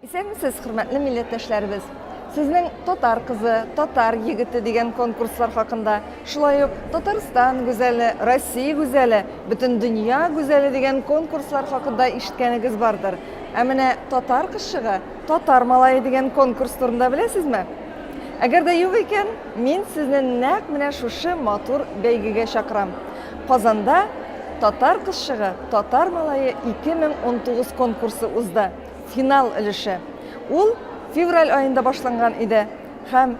Исәнмесез, хөрмәтле милләттәшләребез! Сезнең Татар кызы, Татар егете дигән конкурслар хакында, шулай ук Татарстан гүзәле, Россия гүзәле, Бөтендөнья гүзәле дигән конкурслар хакында ишеткәнегез бардыр. Ә менә Татар кызчыгы, Татар малае дигән конкурс турында беләсезме? Әгәр дә юк икән, мин сезне нәкъ менә шушы матур бәйгегә чакырам. Казанда Татар кызчыгы, Татар малае 2019 конкурсы узды. Финал өлеше. Ул февраль аенда башланган иде һәм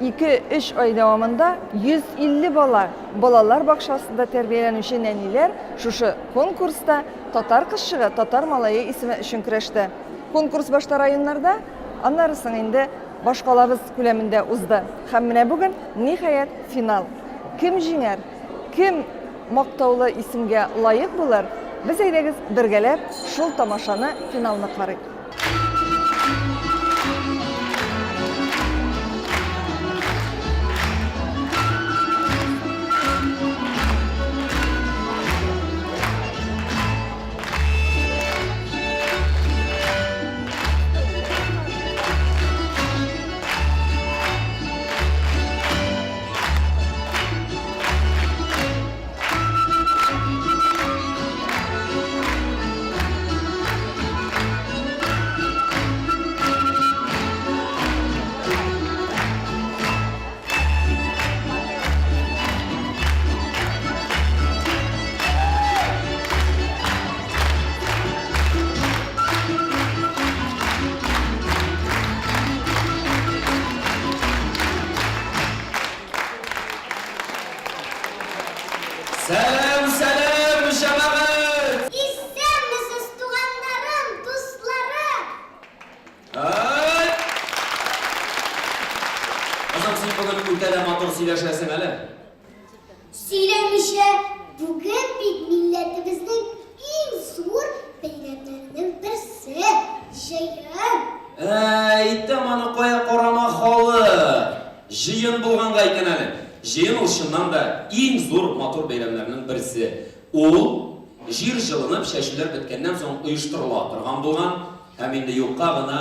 2-3 ай дәвамында 150 бала, балалар бакчасында тәрбияләнүче нәниләр шушы конкурста Татар кызчыгы, татар малае исеме өчен көрәште. Конкурс башта районнарда, аннары соң инде башкалабыз күләмендә узды. Һәм менә бүген, ниһаять, финал. Кем җиңәр? Кем мактаулы исемгә лаек булыр, без әйдәгез бергәләп шул тамашаны, финалны карыйк. Сәлам, сәлам, җәмәгать! Исәнмесез, туганнарым, дусларым! Ай! Кызым, син бүген үтә дә матур сөйләшәсең әле. Сөйләмичә, бүген бит милләтебезнең иң зур бәйрәмнәренең берсе, җыен. Әйтәм аны кая карама халык. Җыен булганга икән әле. Җыен ул чыннан да иң зур матур бәйрәмнәрнең берсе. Ул җир җылынып, чәчүләр беткәннән соң оештырыла торган булган. Һәм инде юкка гына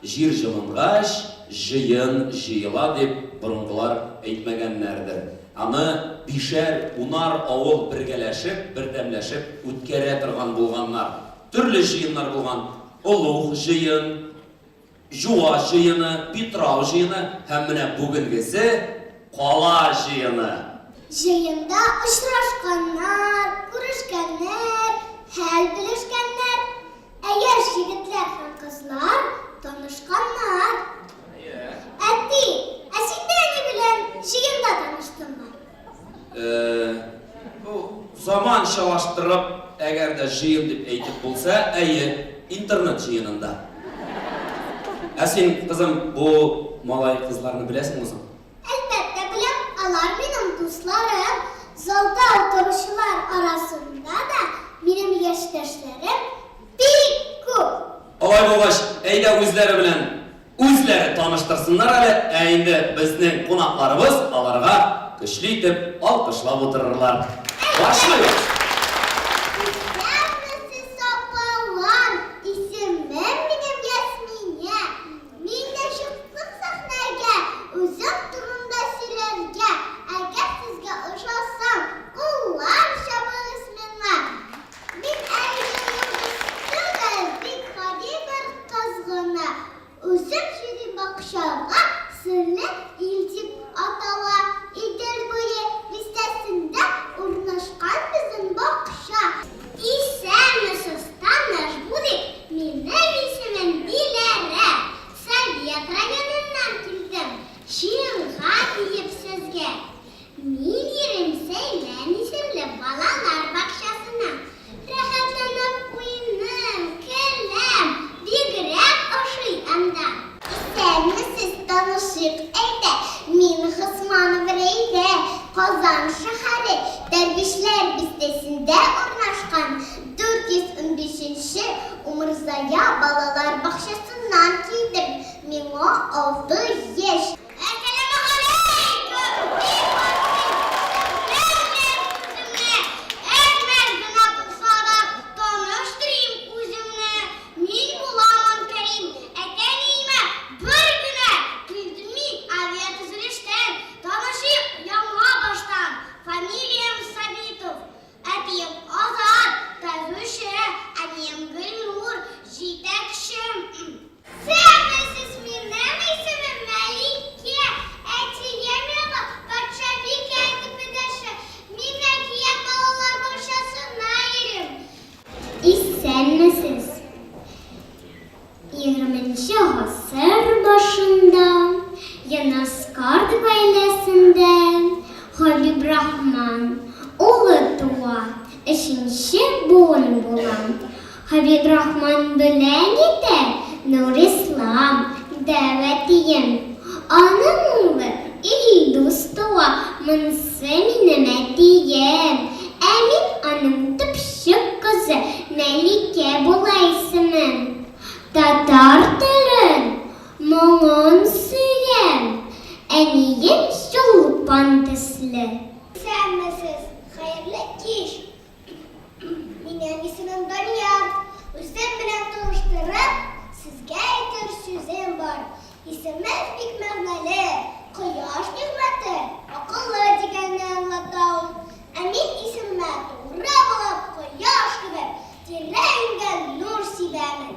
җир җылынгач, җыен җыела дип борынгылар әйтмәгәннәрдер. Аны бишәр, унар авыл бергәләшеп, бердәмләшеп үткәрә торган булганнар. Төрле җыеннар булган, Олуг җыен, Җуа җыены, Питрау җыены һәм менә бүгенгесе, Кала җыены. Җыенда очрашканнар, күрешкәннәр, хәл белешкәннәр. Ә яшь егетләр һәм кызлар танышканнар. Әти, ә син дә әни белән җыенда таныштыңмы? Бу заманчалаштырып, әгәр дә җыен дип әйтеп булса, әйе, интернет җыенында. Ә син, кызым, бу малай-кызларны беләсеңме соң? Әлбәттә беләм, алар минем дусларым. Залда утыручылар арасында да минем яшьтәшләрем бик күп. Алай булгач, әйдә үзләре белән үзләре таныштырсыннар әле, ә инде безнең кунакларыбыз аларга көчле итеп алкышлап утырырлар. Башлыйбыз! Исәнмесез, апалар! Исемем минем Ясминә. Мин дә чыктым сәхнәгә, үзем турында сөйләргә. Әгәр сезгә ошасам, куллар чабыгыз миңа. Мин әлегә йолдыз түгел, бик гади бер кыз гына. Үзем йөрим бакчага, Серле ил дип атала. Идел буе бистәсендә урнашкан безнең бакча. Исәнмесез, таныш булыйк, минем исемем Диләрә. Совет районыннан килдем, җыенга диеп сезгә. Мин йөрим Сәйлән исемле балалар бакчасына. Рәхәтләнеп уйныйм, көләм, бигрәк ошый анда. Исәнмесез, танышыйк әйдә, мин Госманов Рәйдә, Казан шәһәре, Дәрвишләр бистәсендә урнашкан 415 нче Умырзая балалар бакчасыннан килдем, миңа алты яшь. Әссәламегаләйкүм! Дип атлыйм сүзләр белән үземне, Әз-мәз генә булса да таныштырыйм үземне. Мин буламын Кәрим, әтием. Егерменче гасыр башында Янаскарт гаиләсендә Хабибрахман улы туа, өченче буын була. Хабибрахман белән итә Нурислам, дәү әтием. Аның улы Илдус туа, монсы минем әтием. Ә мин аның төпчек кызы, Мәликә була исемем. Татар телен, моңын сөям, әнием Чулпан төсле. Исәнмесез, хәерле кич! Минем исемем Данияр. Үзем белән таныштырып, сезгә әйтер сүзем бар. Исемем бик мәгънәле, кояш нигъмәте, акыллы дигәнне аңлата ул. Ә мин исемемә тугры булып, кояш кебек тирә-юньгә нур сибәмен.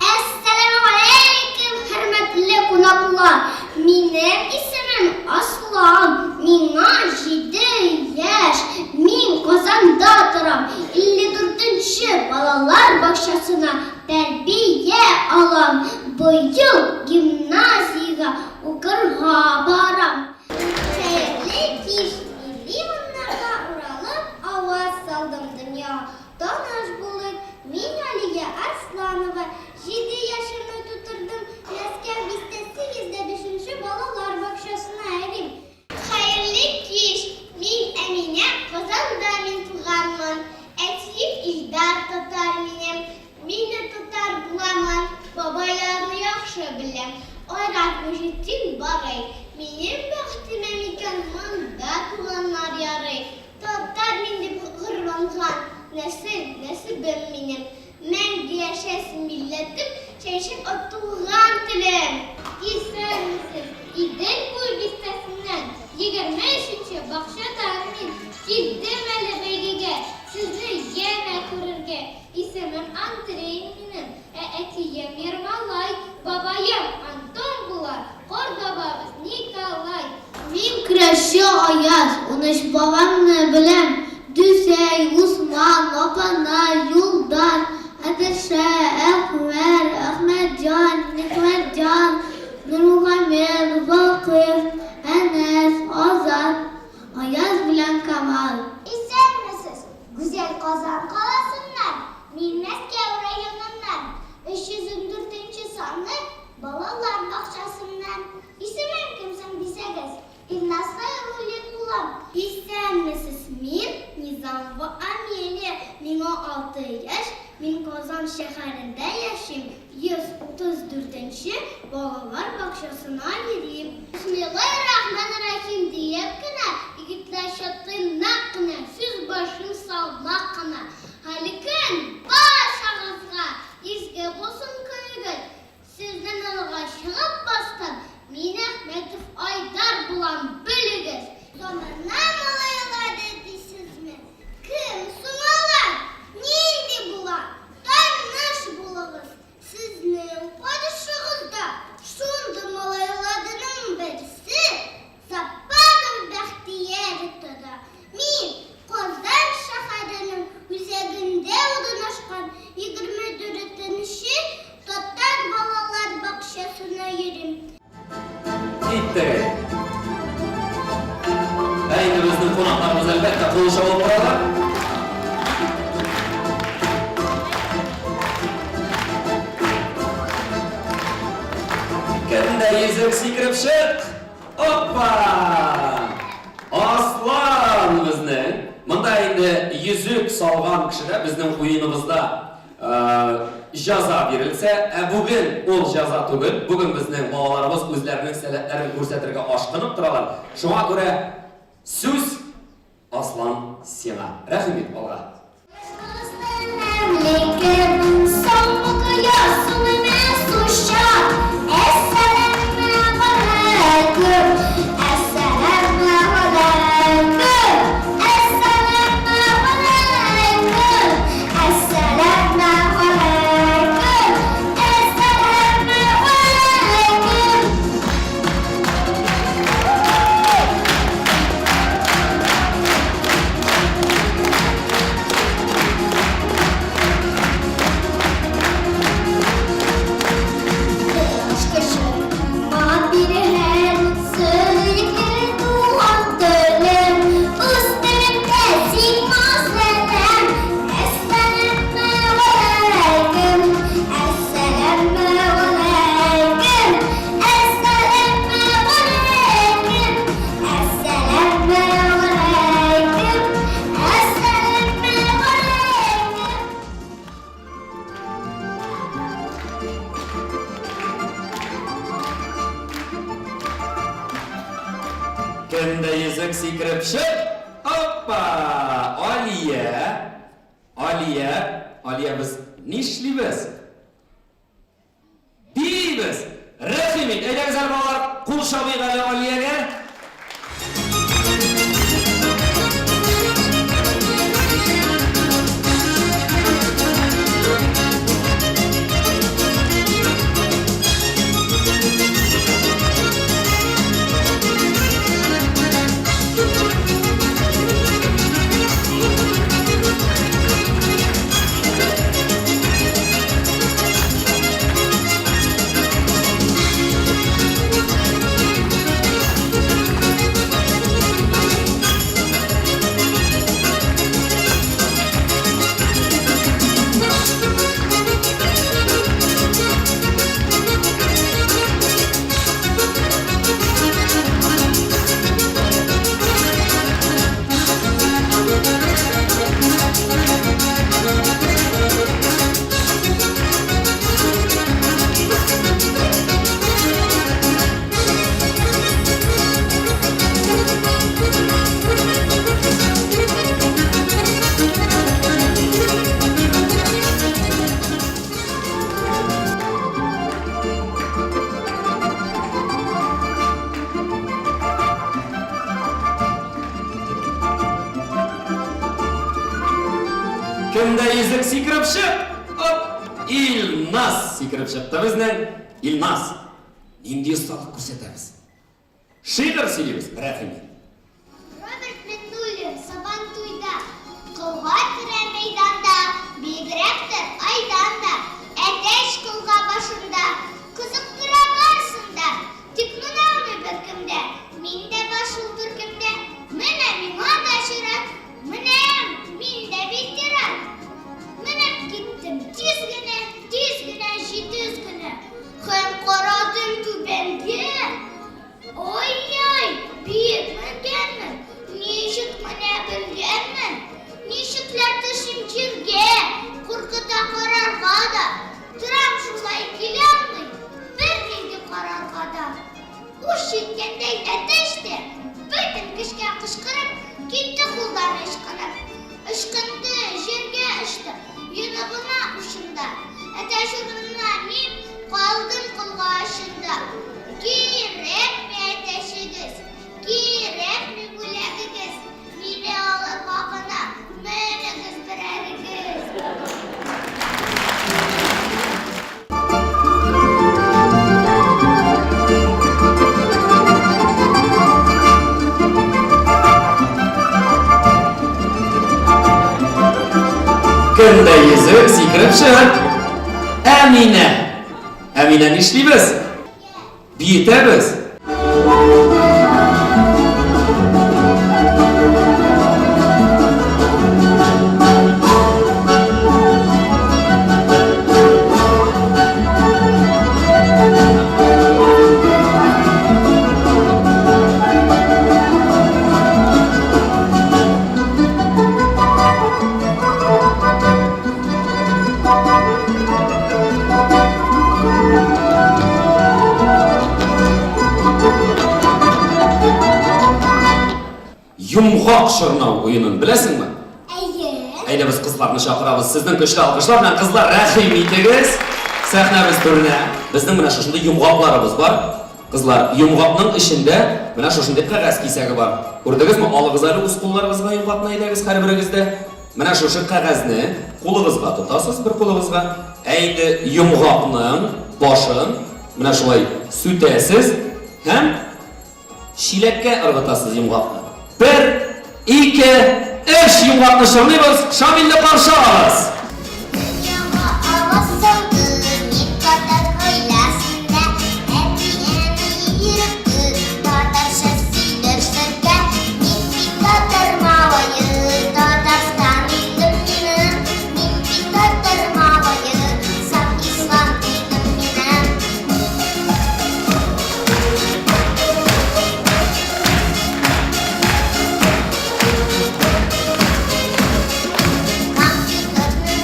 Әссәламегаләйкем, хөрмәтле кунаклар! Минем исемем Аслан, миңа җиде яшь. Мин Казанда торам, 54 нче балалар бакчасына тәрбия алам. Быел гимназиягә укырга барам. Хәерле кич, миллионнарга уралып аваз салдым дөньяга. Таныш булыйк, мин Алия Арсланова, җиде яшемне тутырдым, Мәскәү бистәсе 105 нче балалар бакчасына йөрим. Хәерле кич, мин Әминә, Казанда мин туганмын. Әтием Илдар татар минем, мин дә татар буламын, бабайларны яхшы беләм, Айрат Мөҗетдин Барый, минем бәхетемә микән монда туганнар ярый. Татар мин дип горурланган нәсел, нәсебем минем. Мәңге яшәсен милләтем, чәчәк ат туган телем! Исәнмесез, Идел буе бистәсеннән, 23 нче бакчадан мин. Килдем әле бәйгегә, сезне янә күрергә. Исемем Андрей минем, ә әтием Ермолай, бабаем Антон була, Карт бабабыз Николай. Мин көрәшче Аяз, 13 бабамны беләм, Дүсәй, Усман, Апанай, Юлдаш, Әдершә, Әхмәр, Әхмәтҗан, Нигъмәтҗан, Нурмухамед, Вакыйф, Әнәс, Азат, Аяз белән Камал. Исәнмесез, гүзәл Казан каласыннан, мин Мәскәү районыннан, 314 нче санлы Балалар бакчасыннан. Исемем кем соң дисәгез, Илназ Хәйруллин булам. Исәнмесез, мин Низамова Амелия, миңа алты яшь, мин Казан шәһәрендә яшим, 134 нче балалар бакчасына йөрим. Бисмиллаһир-рахманир-рахим диеп кенә, егетләрчә тыйнак кына, сүз башлыйм салмак кына. Хәерле көн барчагызга! Изге булсын көнегез! Сезнең алга чыгып бастым, мин Әхмәтов Айдар булам, белегез! Замана малайлары дисезме? Кем соң алар? Нинди була? Таныш булыгыз! Сезнең каршыгызда шундый малайларның берсе, Сапаров Бәхтияр тора. Мин Казан шәһәренең үзәгендә урнашкан 24 нче татар балалар бакчасына йөрим. Киттек! Ә инде безнең кунакларыбыз, әлбәттә, кул чабып торалар. Кемдә йөзек сикереп чык! Опа! Аслан безнең. Монда инде йөзек салган кешегә безнең уеныбызда җәза бирелсә, ә бүген ул җәза түгел. Бүген безнең балаларыбыз үзләренең сәләтләрен күрсәтергә ашкынып торалар. Шуңа күрә сүз Аслан сиңа. Рәхим ит, алга. Кемдә йөзек сикереп чык? Опа! Алия! Алия! Алия, без нишлибез? Биибез! Рәхим ит! Әйдәгез әле, балалар, кул чабыйк әле Алиягә! Кемдә йөзек сикереп чык? Оп! Илназ сикереп чыкты безнең. Илназ, нинди осталык күрсәтәбез? Шигырь сөйлибез, рәхим ит. Роберт Миннуллин Сабантуйда Колга керә мәйданда, Биегрәктер айдан да. Әтәч колга башында, Кызыктыра барысын да. Тик моны алмый беркем дә, Мин дә бар шул төркемдә. Менә миңа да чират, Менәм, мин дә ветеран. Менеп киттем тиз генә, Тиз генә, җитез генә. Һәм карадым түбәнгә. Ай-яй, биек менгәнмен, Ничек менә белгәнмен. Ничекләр төшим җиргә, Куркыта карарга да. Торам шулай килә алмый, Бернинди карарга да. Уч җиткәндәй әтәч тә, Бөтен көчкә кычкырып, Китте кулдан ычкынып. Ычкынды, җиргә очты, Йодрыгына учында. Әтәч урынына мин Калдым колга очында. Кирәкми әтәчегез, Кирәкми бүләгегез, Мине алырга гына Менегез берәрегез. Кемдә йөзек сикереп чык? Әминә. Әминә нишлибез? Биетәбез. Йомгак чорнау уенын беләсеңме? Әйе. Әйдә без кызларны чакырабыз. Сезнең көчле алкышлар белән кызлар рәхим итегез. Сәхнәбез түренә. Безнең менә шушындый йомгакларыбыз бар. Кызлар, йомгакның эчендә менә шушындый кәгазь кисәге бар. Күрдегезме? Алыгыз әле үз кулларыгызга йомгакны әйдәгез һәрберегез дә. Менә шушы кәгазьне кулыгызга тотасыз, бер кулыгызга. Ә инде йомгакның башын менә шулай сүтәсез һәм чиләккә ыргытасыз йомгакны. Бер, ике, өч йомгакны чорныйбыз, Шамилне каршы алабыз! Дөньяга аваз салды мин татар гаиләсендә. Әти-әни йөртте татарча сөйләшергә. Мин бит татар малае, Татарстан илем минем. Мин бит татар малае, саф ислам динем минем. Компьютерны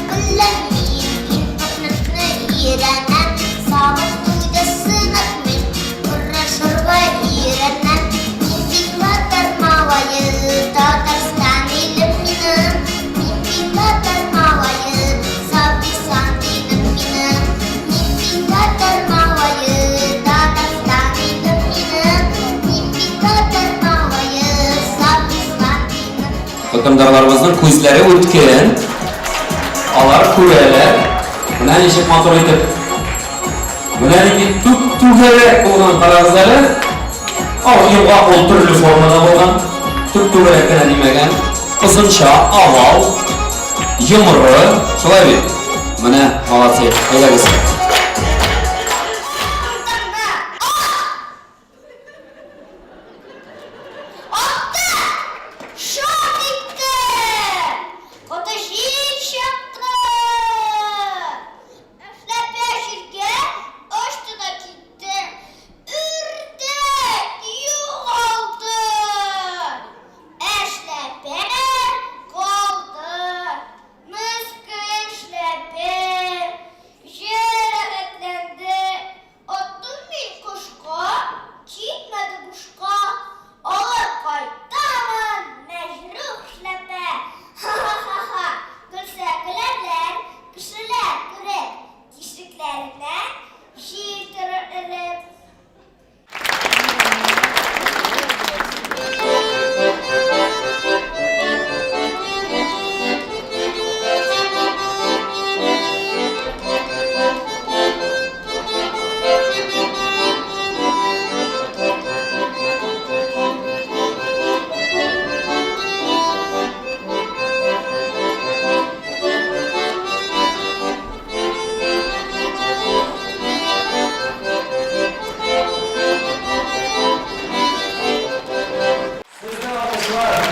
Хөкемдарларыбызның күзләре үткен. Алар күрәләр. Менә ничек матур итеп. Менә нинди түп-түгәрәк булган, карагыз әле. Ал йомгак ул төрле формада булган. Түп-түгәрәк кенә димәгән. Озынча, овал, йомры, шулай бит? Менә, молодцы, әйдәгез. Атты! Шап итте! Коты җил чыкты! Эшләпә җилгә очты да китте. Үрдәк югалды! Эшләпә калды. Мескен эшләпә җәрәхәтләнде. Аттым мин кошка, китмәде бушка, Алып кайтамын мәҗрух эшләпә. Ха-ха-ха-ха, көлсә көләрләр, кешеләр күреп, Тишекләреннән җил торыр өреп. Сезне алкышлар.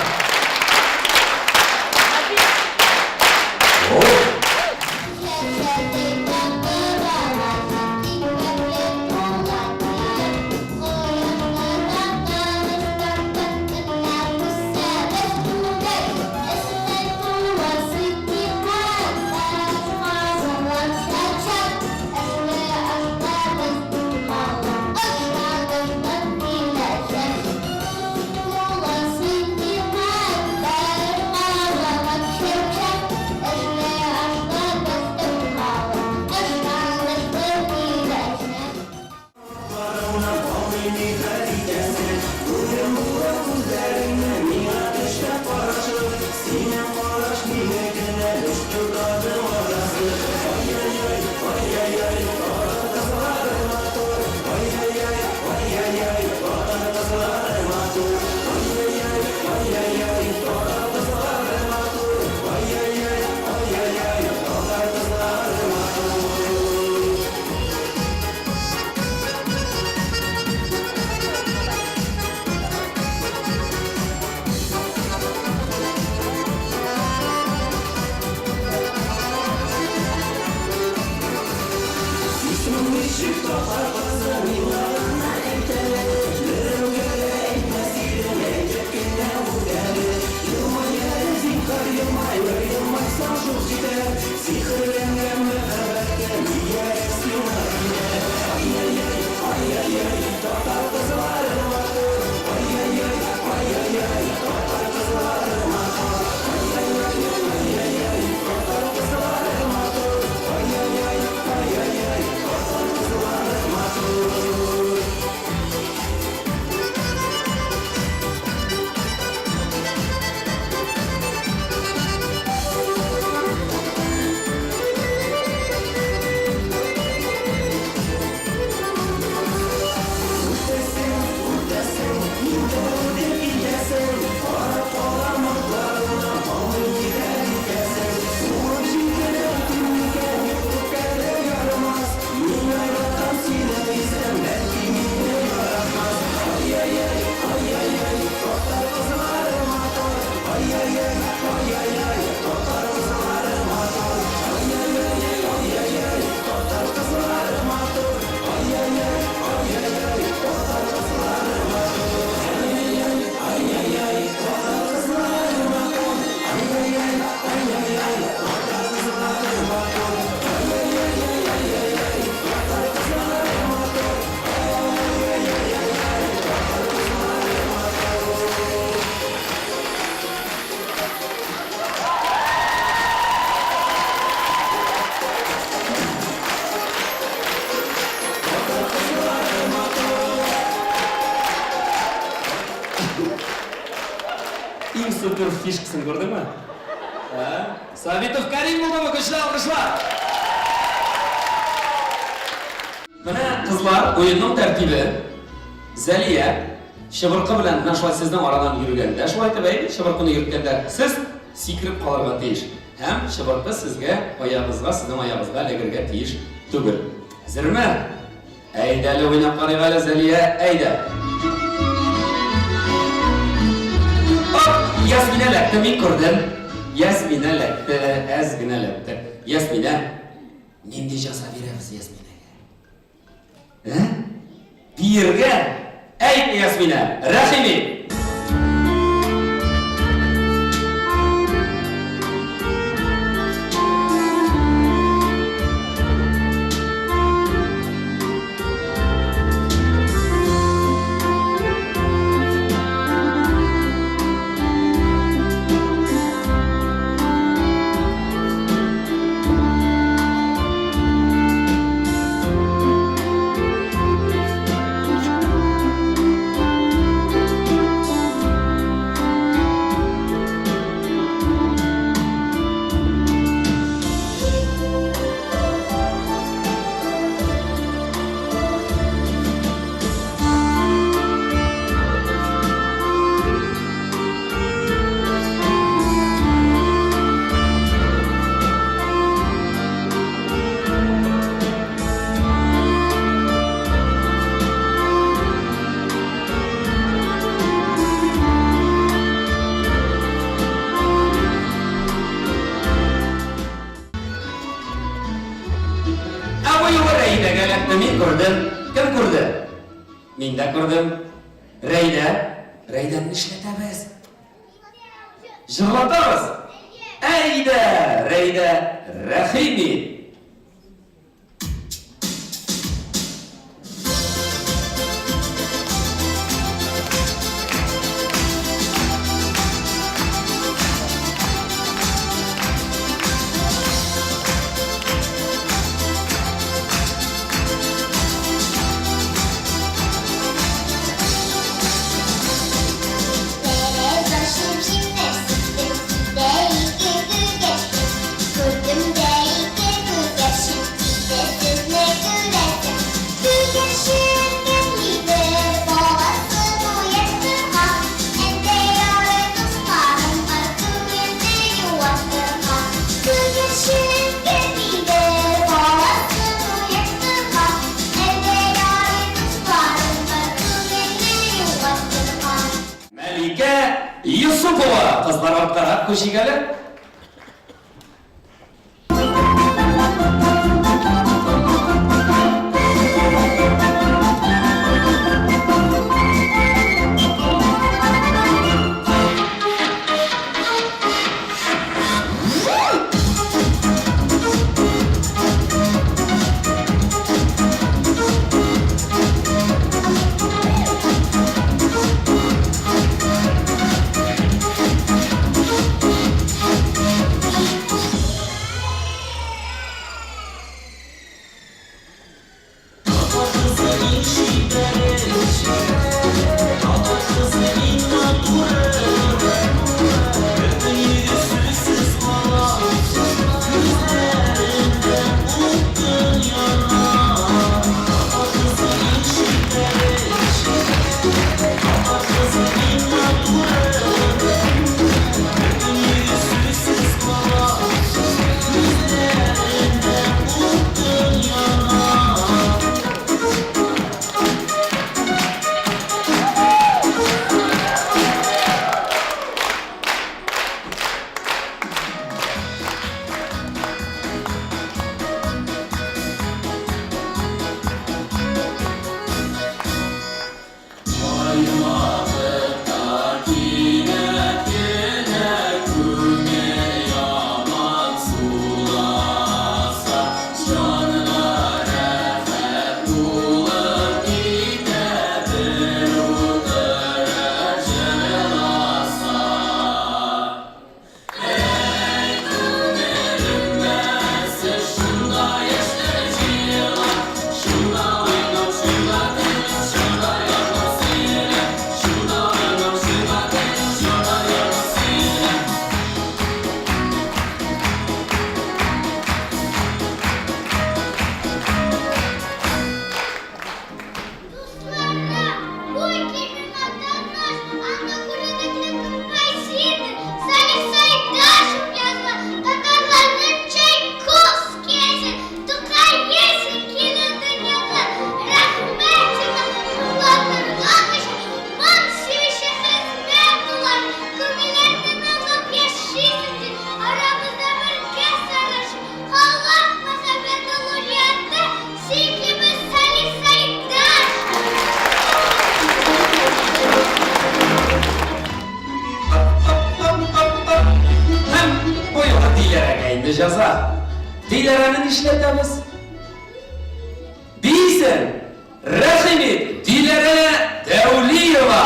супер фишкасын күрдеңме? Ә? Сабитов Карим булдымы? Көчле алкышлар! Менә, кызлар, уенның тәртибе. Зәлия, чыбыркы белән менә шулай сезнең арадан йөргәндә, шулай итеп, әйе, чыбыркыны йөрткәндә, сез сикереп калырга тиеш. Һәм чыбыркы сезгә, аягыгызга, сезнең аягыгызга эләгергә тиеш түгел. Әзерме? Әйдә әле уйнап карыйк әле, Зәлия, әйдә. Оп, Ясминә эләкте, мин күрдем. Ясминә эләкте, әз генә эләкте. Ясминә, нинди җәза бирәбез Ясминәгә? Ә? Биергә? Әйт, Ясминә, рәхим ит! Ә бу юлы Рәйдәгә эләкте, мин күрдем. Кем күрде? Мин дә күрдем. Рәйдә, Рәйдәне нишләтәбез? Җырлатабыз! Әйдә, Рәйдә, рәхим ит! Мәликә Йосыпова! Кызлар арткарак күчик әле. Диләрәне нишләтәбез? Биисең! Рәхим ит, Диләрә Дәүлиева!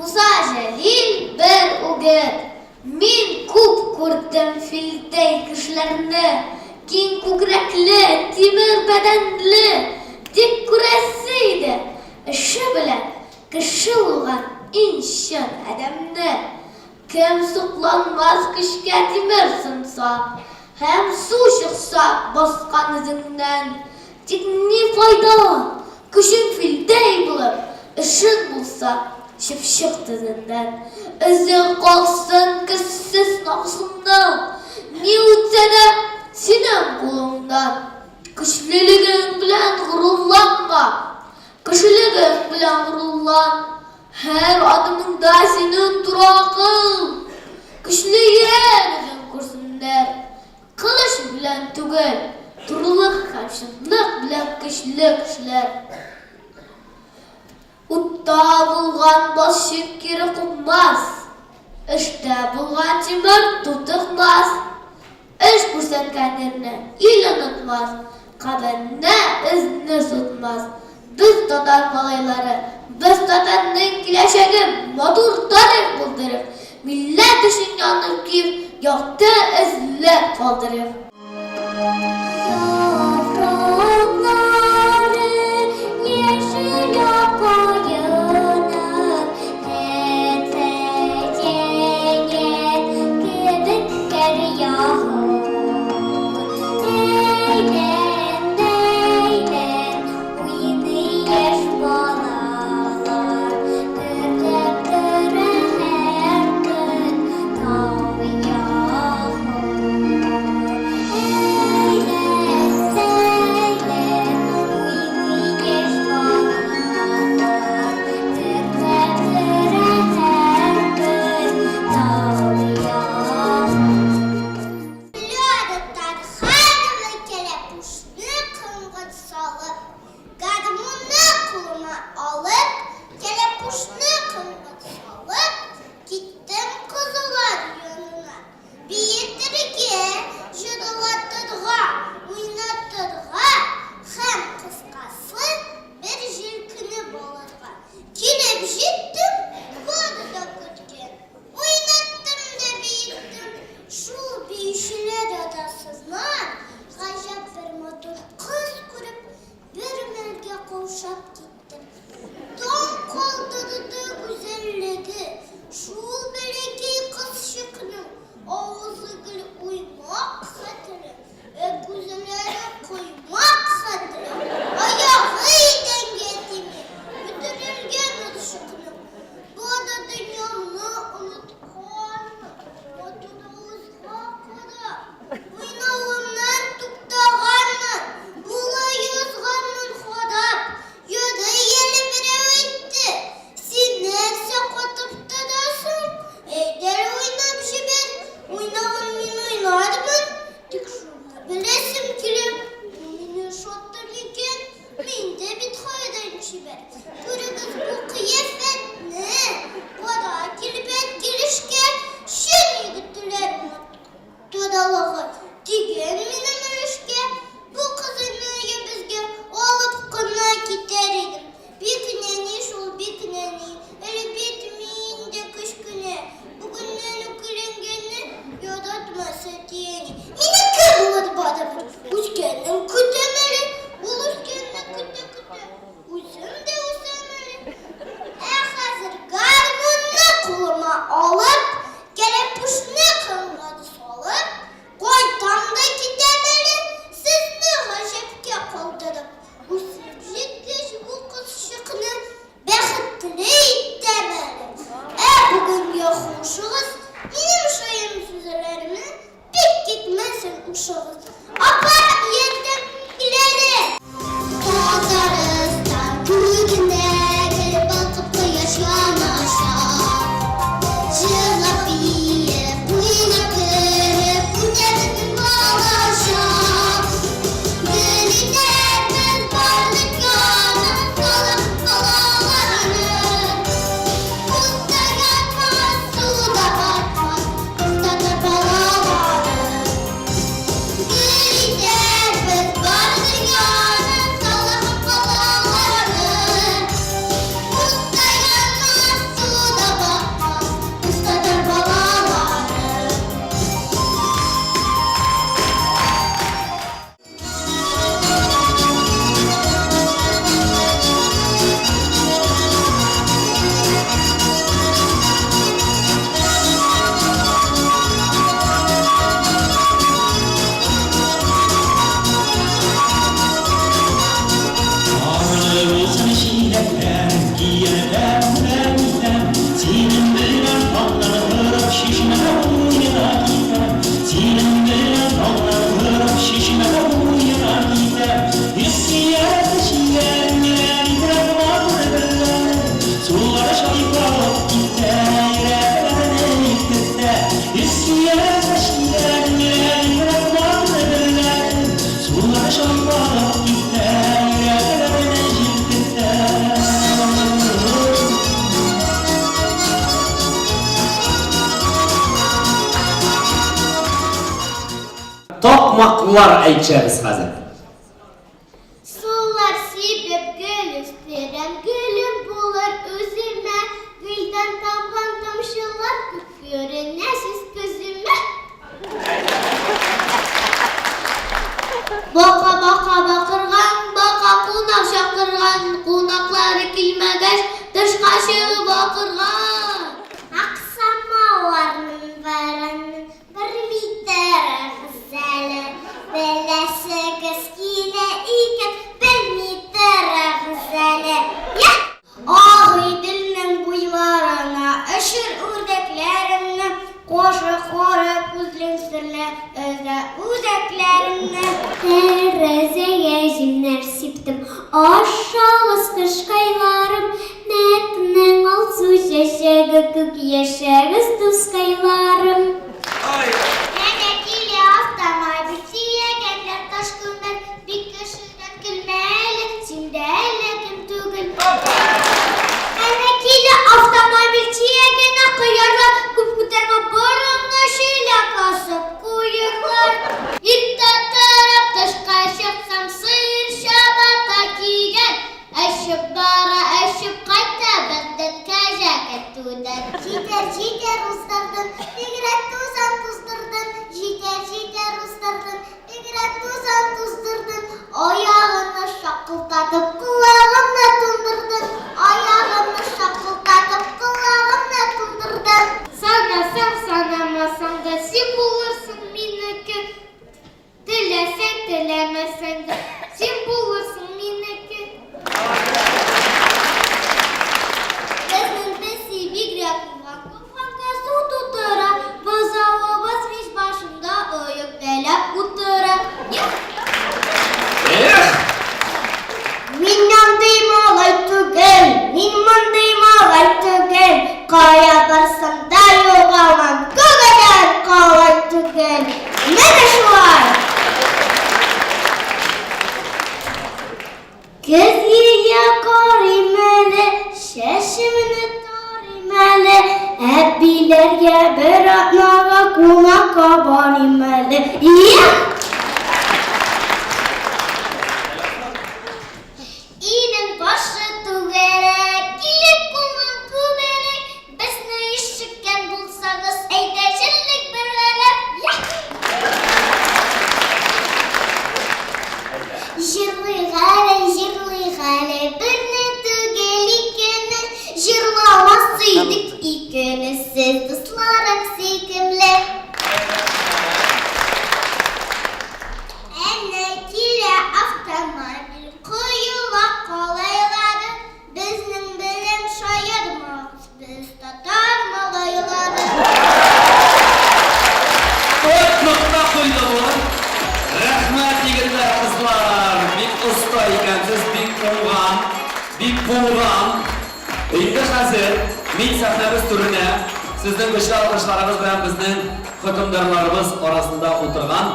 Муса Җәлил бер үгет. Мин күп күрдем филдәй кешеләрне, Киң күкрәкле, тимер бәдәнле, Тик күрәсе иде, эше белән Кеше булган иң чын адәмне. Кем сокланмас көчкә тимер сынса, Һәм су чыкса баскан эзеңнән. Тик ни файда, көчең филдәй булып, Эшең булса чыпчык тезеннән. Эзең калсын көчсез намусыңның, Ни үтсә дә синең кулыңнан. Көчлелегең белән горурланма, Кешелегең белән горурлан. Һәр адымыңда синең тора акыл. Көчле йөрәгең күрсеннәр. Кылыч белән түгел, турылык һәм чынлык белән көчле кешеләр. Утта булган балчык кире купмас, эштә булган тимер тутыкмас. Эш күрсәткән ирне ил онытмас, Каберенә эзне сузмас. Без татар малайлары, без татарның киләчәге, матур тарих булдырыйк, милләт өчен янып көеп, якты эзләр калдырыйк. Яфраклары яшел акаеның, Хәтфә җәйгән кебек һәр ягын. Әйлән-бәйлән уйный яшь балалар, Гөрләп тора һәр көн тау ягы. Хушыгыз. Апа, ятим киләле. Татарстан күгендә гел балкып кояш яначак. Җырлап, биеп, уйнап, көлеп үтә безнең балачак. Гөл итәрбез бар дөньяны, халык балаларны. Утта янмас, суда батмас, татар балалары. Гөл итәрбез бар дөньяны, халык балалары. Утта янмас, суда батмас, татар балалары. Сары булсын чиләкләр, кияргә белән итәм, Синең белән таңнан торып чишмә буена китәм, Синең белән таңнан торып чишмә буена китәм. Исия чияләр, ибрәк матур белән, Сулар чайкалып китә, йөрәкләрне иркетә. Исия чияләр, ибрәк матур белән, Сулар чайкалып китә, йөрәкләрне җилкетә. Такмаклар әйтшәбез хәзер. Сулар сибеп гөл үстерәм, гөлем булыр үземә. Гөлдән тамган тамчылар күк күренә сез күземә. Бака бака бакырган, бака кунак чакырган, кунаклары килмәгәч, тышка чыгып акырган. Ак самавырның борынын бирми торыгыз әле. Беләсегез килә икән, белми торыгыз әле. Я! Агыйделнең буйларына очыр үрдәкләремне, Кашы кара күзлең серле өзә үзәкләремне. Тәрәзәгә җимнәр сиптем, ашагыз кышкайларым, Мәкнең алсу чәчәге күк яшәгез дускайларым. Әнә килә автомобиль, төягәннәр таш күмер, бик кешедән көлмә әле, син дә әллә кем түгел. Әнә килә автомобиль, төягәнә кыярлар, күп күтәрмә борынны чиләк асып куерлар. Иртә торып тышка чыксам, сыер чабата кигән, очып бара, очып кайта, бездән кәҗә көтүдән. Җитәр, җитәр уздырдың, бигрәк тузан туздырдың. Җитәр, җитәр уздырдың, бигрәк тузан туздырдың. Аягымны шакылдатып, колагымны туңдырдың. Аягымны шакылдатып, колагымны туңдырдың. Санасаң, санамасаң да син булырсың минеке. Теләсәң, теләмәсәң дә син булырсың минеке. Безнең песи бигрәк уңган, комганга су тутыра, бозавыбыз мич башында оек бәйләп утыра. Эх! Мин андый малай түгел, мин мондый малай түгел, кая барсам да югалмам, күгедән калай түгел. Менә шулай. Көзгегә карыйм әле, чәчемне тарыйм әле, әбиләргә бер атнага кунакка барыйм әле. Эх! Өйнең башы түгәрәк, килеп кунган күбәләк, безне ишеткән булсагыз, әйдә җырлыйк бергәләп. Җырлыйк әле, җырлыйк әле, берне түгел икене, җырламас идек икене, сез дусларым сөйкемле. булган. Инде хәзер мин сәхнәбез түренә сезнең көчле алкышларыгыз белән безнең хөкемдарларыбыз арасында утырган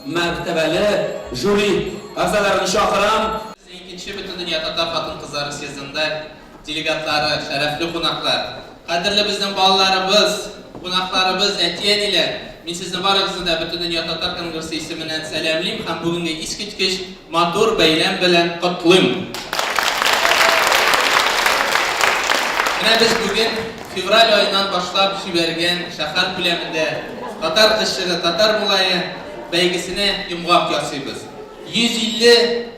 мәртәбәле жюри әгъзаларын чакырам. Икенче Бөтендөнья татар хатын-кызлары съездында делегатлары, шәрәфле кунаклар, кадерле безнең балаларыбыз, кунакларыбыз, әти-әниләр, мин сезне барыгызны да Бөтендөнья татар конгрессы исеменнән сәламлим һәм бүгенге искиткеч матур бәйрәм белән котлыйм. Менә без бүген февраль аеннан башлап җибәргән шәһәр күләмендә Татар кызчыгы, татар малае бәйгесенә йомгак ясыйбыз. 150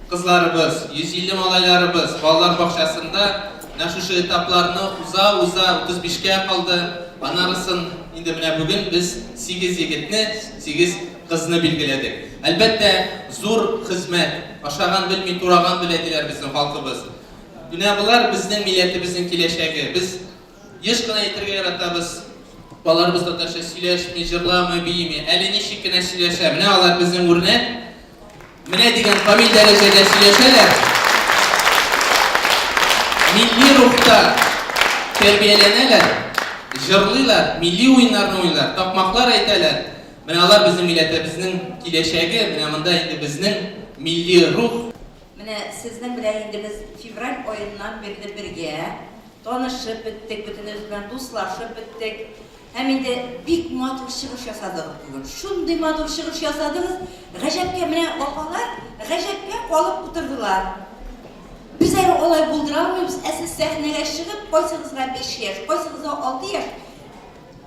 кызларыбыз, 150 малайларыбыз балалар бакчасында менә шушы этапларны уза-уза 35 кә калды. Анарысын инде менә бүген без 8 егетне, 8 кызны билгеләдек. Әлбәттә, зур хезмәт. Ашаган белми, тураган белә, диләр безнең халкыбыз. Менә болар безнең милләтебезнең киләчәге. Без Еш кына әйтергә яратабыз, балаларыбыз татарча сөйләшми, җырламый, биеми. Әле ничек кенә сөйләшә. Менә алар безнең үрнәк. Менә дигән камил дәрәҗәдә сөйләшәләр. Милли рухта тәрбияләнәләр, җырлыйлар, милли уеннарны уйныйлар, такмаклар әйтәләр. Менә алар безнең милләтебезнең киләчәге, менә монда инде безнең милли рух. Менә сезнең белән инде без февраль аеннан бирле бергә. Танышып беттек, бөтенебез белән дуслашып беттек. Һәм инде бик матур чыгыш ясадыгыз бүген. Шундый матур чыгыш ясадыгыз, гаҗәпкә, менә апалар гаҗәпкә калып утырдылар. Без әле алай булдыра алмыйбыз, ә сез сәхнәгә чыгып, кайсыгызга биш яшь, кайсыгызга алты яшь,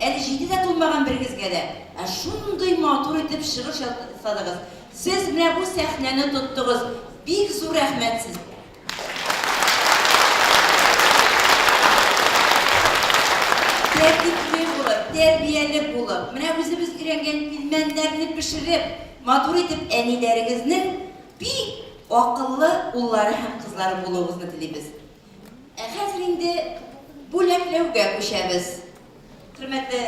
әле җиде дә тулмаган берегезгә дә, ә шундый матур итеп чыгыш ясадыгыз. Сез менә бу сәхнәне тоттыгыз. Бик зур рәхмәт сезгә. Тәртипле булып, тәрбияле булып, менә үзебез өйрәнгән пилмәннәрне пешереп, матур итеп әниләрегезнең бик акыллы уллары һәм кызлары булуыгызны телибез. Ә хәзер инде бүләкләүгә күчәбез. Хөрмәтле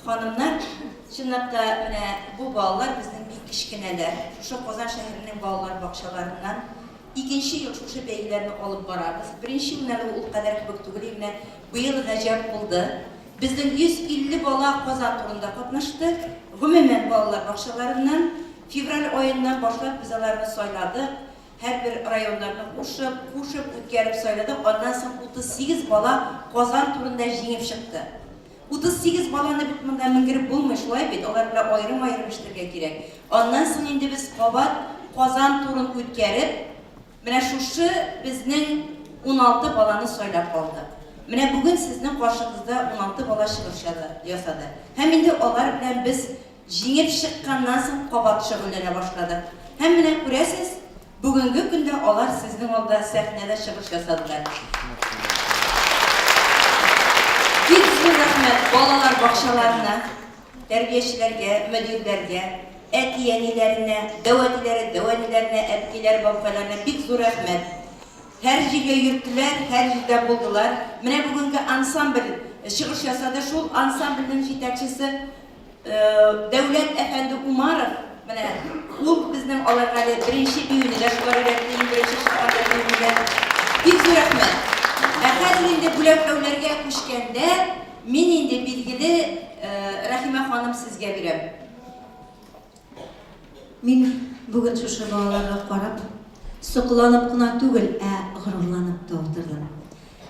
ханымнар, чынлап та менә бу балалар безнең бик кечкенәләр. Шушы Казан шәһәренең балалар бакчаларыннан икенче ел шушы бәйгеләрне алып барабыз. Беренче елны әле ул кадәр кебек түгел иде, менә быел гаҗәп булды. Безнең 150 бала Казан турында катнашты. Гомумән, балалар бакчаларыннан. Февраль аеннан башлап без аларны сайладык. Һәрбер районнарны кушып, кушып, үткәреп сайладык. Аннан соң 38 бала Казан турында җиңеп чыкты. 38 баланы бит монда менгереп булмый, шулай бит? Алар белән аерым-аерым эшләргә кирәк. Аннан соң инде без кабат Казан турын үткәреп, менә шушы безнең 16 баланы сайлап алдык. Менә бүген сезнең каршыгызда 16 бала чыгыш ясады. Һәм инде алар белән без Җиңеп чыкканнан соң кабат шөгыльләнә башладык. Һәм менә күрәсез, бүгенге көндә алар сезнең алда сәхнәдә чыгыш ясадылар. Бик зур рәхмәт балалар бакчаларына, тәрбиячеләргә, мөдирләргә, әти-әниләренә, дәү әтиләре, дәү әниләренә, әбкәйләр, бабкайларына бик зур рәхмәт. Һәр җиргә йөрттеләр, һәр җирдә булдылар. Менә бүгенге ансамбль чыгыш ясады, шул ансамбльнең җитәкчесе Дәүләт әфәнде Умаров, менә ул безнең аларга әле беренче биюне дә шулар өйрәтте, иң беренче чыкканда биюне дә. Бик зур рәхмәт. Ә хәзер инде бүләкләүләргә күчкәндә, мин инде билгеле, Рәхимә ханым сезгә бирәм. Мин бүген шушы балаларга карап, сокланып кына түгел, ә горурланып та утырдым.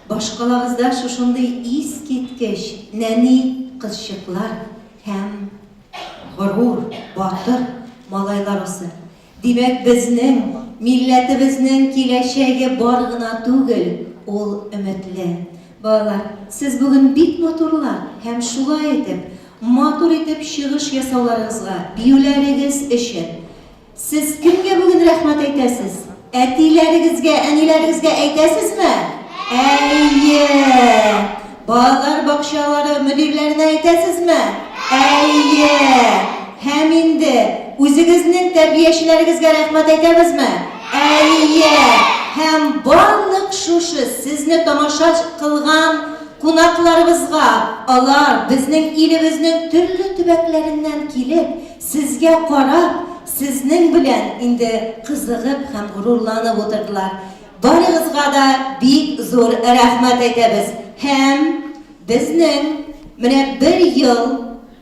Башкалабызда шушындый искиткеч нәни кызчыклар һәм горур, батыр малайлар үсә. Димәк, безнең милләтебезнең киләчәге бар гына түгел, ул өметле. Балалар, сез бүген бик матурлар һәм шулай итеп, матур итеп чыгыш ясауларыгызга, биюләрегез өчен Сез кемгә бүген рәхмәт әйтәсез? Әтиләрегезгә, әниләрегезгә әйтәсезме? Әйе! Балалар бакчалары мөдирләренә әйтәсезме? Әйе! Һәм инде үзегезнең тәрбиячеләрегезгә рәхмәт әйтәбезме? Әйе! Һәм барлык шушы сезне тамаша кылган кунакларыбызга, алар безнең илебезнең төрле төбәкләреннән килеп, Сезгә карап, сезнең белән инде кызыгып һәм горурланып утырдылар. Барыгызга да бик зур рәхмәт әйтәбез һәм безнең менә бер ел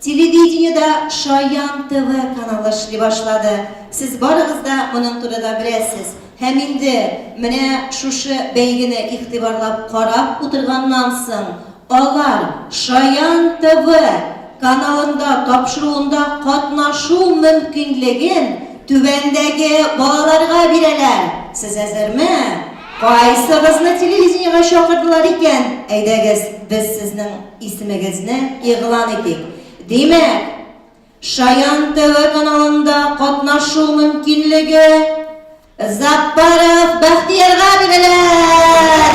телевидениедә Шаян ТВ каналы эшли башлады. Сез барыгыз да моның турыда беләсез. Һәм инде менә шушы бәйгене игътибарлап карап утырганнан соң, алар Шаян ТВ каналында тапшыруында катнашу мөмкинлеген түбәндәге балаларга бирәләр. Сез әзерме? Кайсыгызны телевидениегә чакырдылар икән? Әйдәгез, без сезнең исемегезне игълан итик. Димәк, Шаян ТВ каналында катнашу мөмкинлеге Заппаров Бәхтиярга бирелә!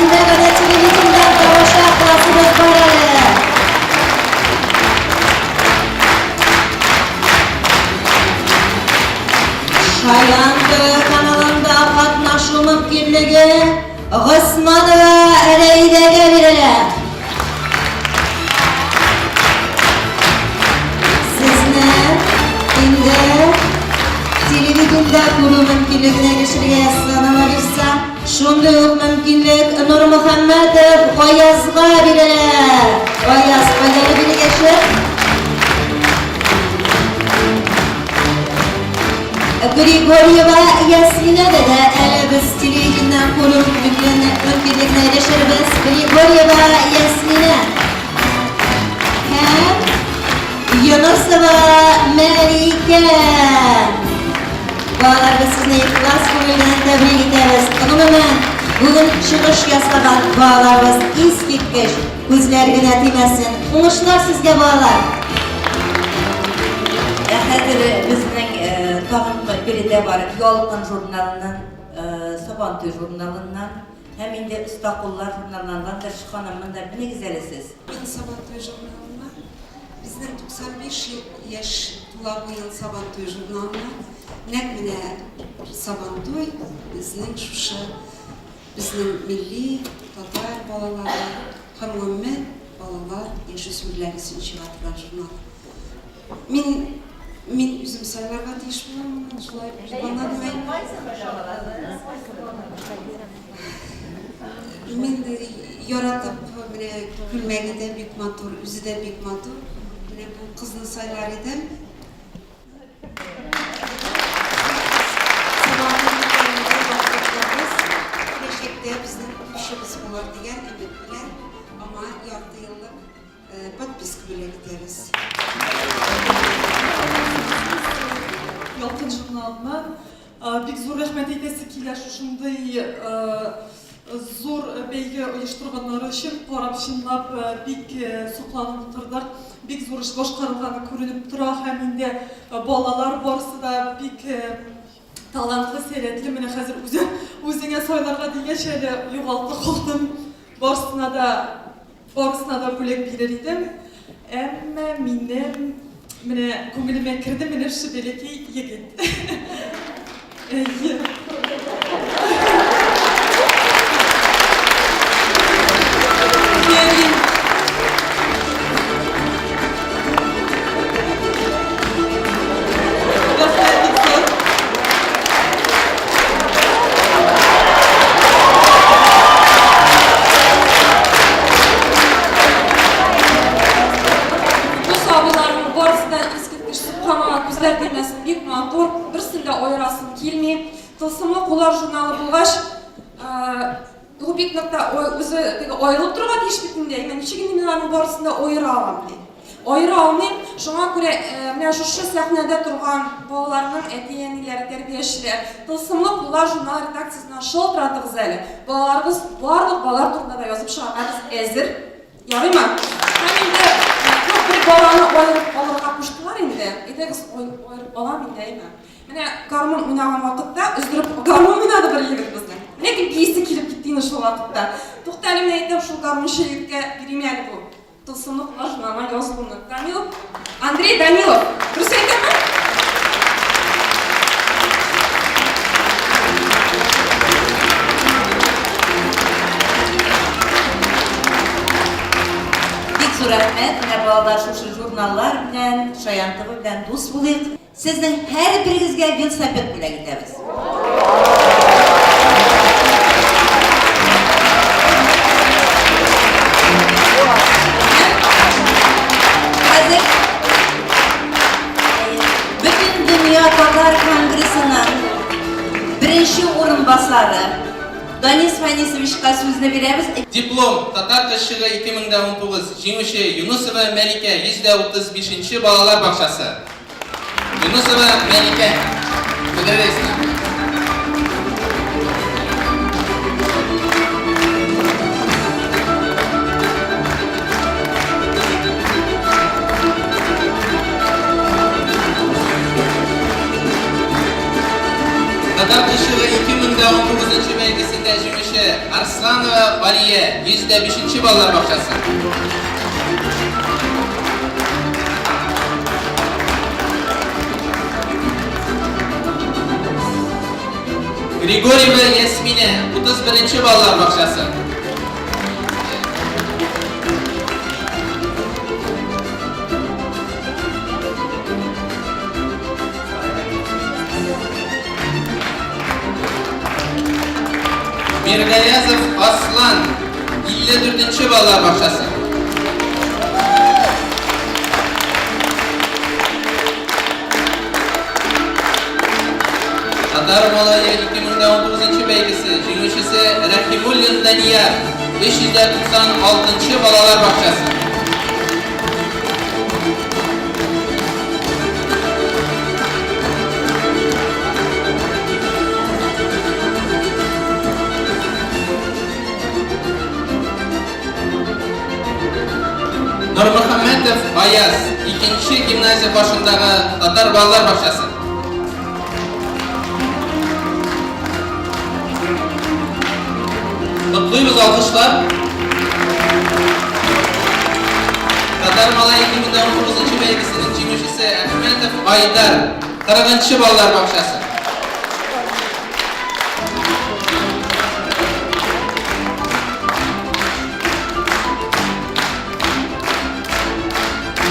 Димәк, аны телевидениедән тамаша кыласыбыз бар әле. Шаян ТВ каналында катнашу мөмкинлеге Госманова Рәйдәгә бирелә. Сезне инде телевидениедә күрү мөмкинлегенә ирешергә язса, Алла шундый ук мөмкинлек Нурмөхәммәтов Аязга бирелә. Аяз, кайда бирегә чык? Григорьева Ясминәдә дә әле без телевидениедән күрү мөмкинлегенә ирешербез. Григорьева Ясминә һәм Юнусова Мәликә. Балалар, без сезне ихлас күңелдән тәбрик итәбез. Гомумән, бүген чыгыш ясаган балаларыбыз искиткеч. Күзләр генә тимәсен. Уңышлар сезгә, балалар! Ә хәзер безнең тагын биредә бар Ялкын журналыннан, Сабантуй журналыннан һәм инде Оста куллар журналыннан Ландыш ханым, монда менегез әле сез. Мин Сабантуй журналына, безнең 95 яшь тула быел Сабантуй журналына, нәкъ менә Сабантуй безнең шушы Безнең милли татар балалары һәм гомумән балалар, яшүсмерләр өчен чыга торган журнал. Мин мин үзем сайларга тиеш булам моны, шулай булганнан Мин яратып, менә күлмәге дә бик матур, үзе дә бик матур. Менә бу кызны сайлар идем. Киләчәктә безнең укучыбыз булыр дигән өмет белән аңа ярты еллык подписка бүләк итәбез. Ялкын журналыннан бик зур рәхмәт әйтәсе килә шушындый Зур бәйге оештырганнары өчен карап чынлап бик сокланып утырдык. Бик зур эш башкарылганы күренеп тора һәм инде балалар барысы да бик талантлы, сәләтле. Менә хәзер үзе үзеңә сайларга дигәч әле югалты калдым. Барысына да Барысына да бүләк бирер идем, әмма минем менә күңелемә керде менә шушы бәләкәй егет. Әйе. Кәрим. Рәхмәт бик зур. Бу сабыйларның барысы да искиткеч сөбханалла, күзләр тимәсен, бик матур, берсен дә аерасым килми. Тылсымлы куллар журналы булгач, ул бик нык та үзе теге аерылып торырга тиеш бит инде. Әмма ничек инде мин аларның барысын да аера алам ди. Аера алмыйм. Шуңа күрә менә шушы сәхнәдә торган балаларның әти-әниләре, тәрбиячеләр, Тылсымлы куллар журналы редакциясенә шалтыратыгыз әле. Балаларыбыз барлык балалар турында да язып чыгарга без әзер. Ярыймы? Һәм инде ну, бер баланы аерып алырга куштылар инде. Әйдәгез, аерып алам инде, әйме. Менә гармун уйнаган вакытта өздереп гармун уйнады бер егет безнең. Ләкин биисе килеп китте инде шул вакытта. Тукта әле, мин әйтәм, шул гармунчы егеткә бирим әле бу. Тылсымлы куллар журналына язылуны. Данилов, Андрей Данилов. Дөрес әйтәмме? Бик зур рәхмәт. Менә балалар шушы журналлар белән, Шаян ТВ белән дус булыйк. Сезнең һәрберегезгә велосипед бүләк итәбез. Бөтендөнья татар конгрессының беренче урынбасары Данис Фәнисовичка сүзне бирәбез. Диплом, Татар кызчыгы 2019, җиңүче, Юнысова Мәликә, 135 нче балалар бакчасы. Юнысова Мәликә. Поздравляю. Татар кызчыгы 2019 бәйгесендә җиңүче Арсланова Алия, 105 нче балалар бакчасы. Григорьева Ясминә, 31 нче балалар бакчасы. Миргаязов Аслан, 54 нче балалар бакчасы. Татар малае 2019 бәйгесе җиңүчесе Рәхимуллин Данияр, 396 балалар бакчасы. Нурмөхәммәтов Аяз, икенче гимназия башындагы татар балалар бакчасы. Котлыйбыз алкышлар. Татар малае 2019 бәйгесенең җиңүчесе Әхмәтов Айдар, 40 балалар бакчасы.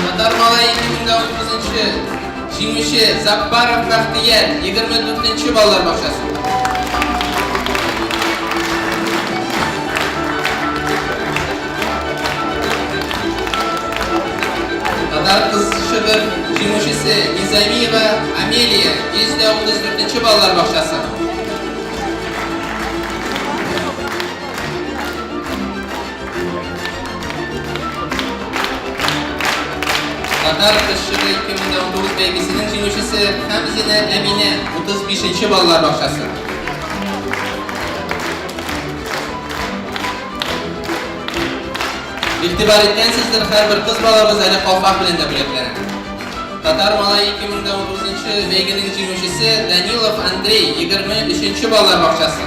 Татар малае 2019 җиңүче Заппаров Бәхтияр, 24 балалар бакчасы. Татар кызчыгы җиңүчесе Низамиева Амелия, 134 балалар бакчасы. Татар кызчыгы 2019 бәйгесенең җиңүчесе Хәмзина Әминә, 35 балалар бакчасы. Игътибар иткәнсездер, һәрбер кыз балабыз әле калфак белән дә бүләкләнә. Татар малае 2019 бәйгенең җиңүчесе Данилов Андрей, 23 балалар бакчасы.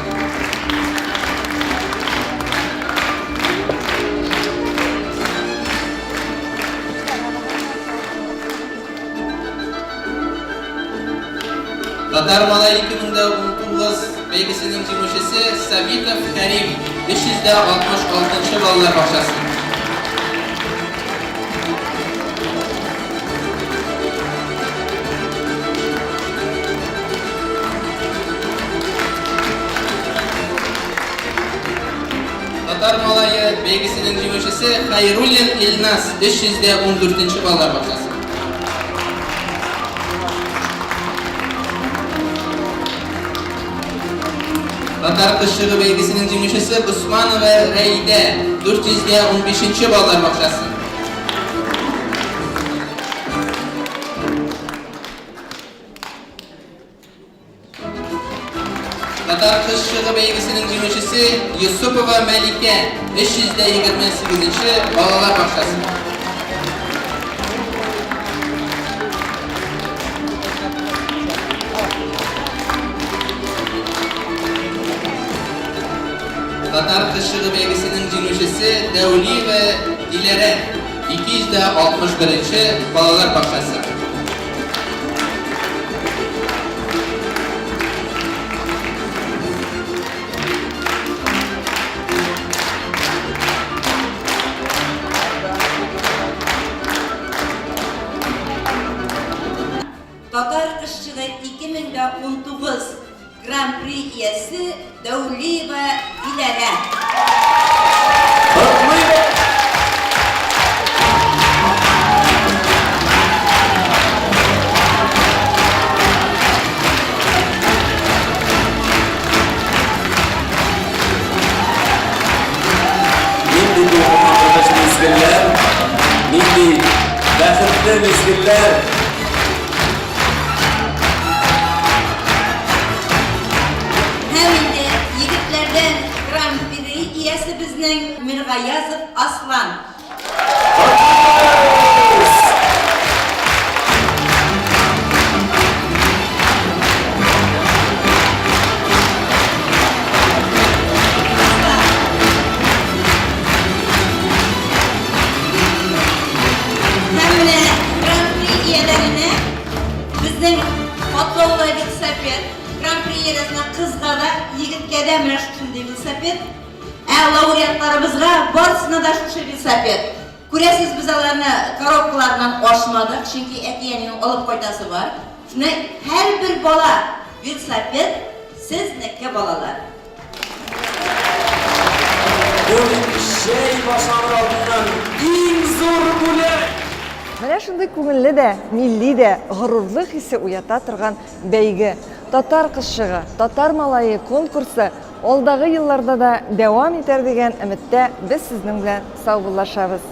Татар малае 2019 бәйгесенең җиңүчесе Сабитов Кәрим, 366 балалар бакчасы. Татар малае бәйгесенең җиңүчесе Хайруллин Илназ, 314 балалар бакчасы. Татар кызчыгы бәйгесенең җиңүчесе Госманова Рәйдә, 415 балалар бакчасы. Татар кызчыгы бәйгесенең җиңүчесе Йосыпова Мәликә, 328 балалар бакчасы. Татар кызчыгы бәйгесенең җиңүчесе Дәүлиева Диләрә, 261 балалар бакчасы. Татар кызчыгы 2019 Гран-при иясе Дәүлиева Диләрә. мизгелләр. Һәм инде егетләрдән гран-при иясе безнең Миргаязов Аслан. Һәм менә гран-при ияләренә безнең катлаулы велосипед, гран-при ияләренә кызга да, егеткә дә менә шушындый велосипед. Ә лауреатларыбызга барысына да шушы велосипед. Күрәсез, без аларны коробкаларыннан ачмадык, чөнки әти-әнинең алып кайтасы бар. Шуны һәрбер бала велосипед сезнеке, балалар. Бу бит җәй башланыр алдыннан иң зур бүләк! Менә шундый күңелле дә, милли дә, горурлык хисе уята торган бәйге. Татар кызчыгы, татар малае конкурсы алдагы елларда да дәвам итәр дигән өметтә без сезнең белән саубуллашабыз.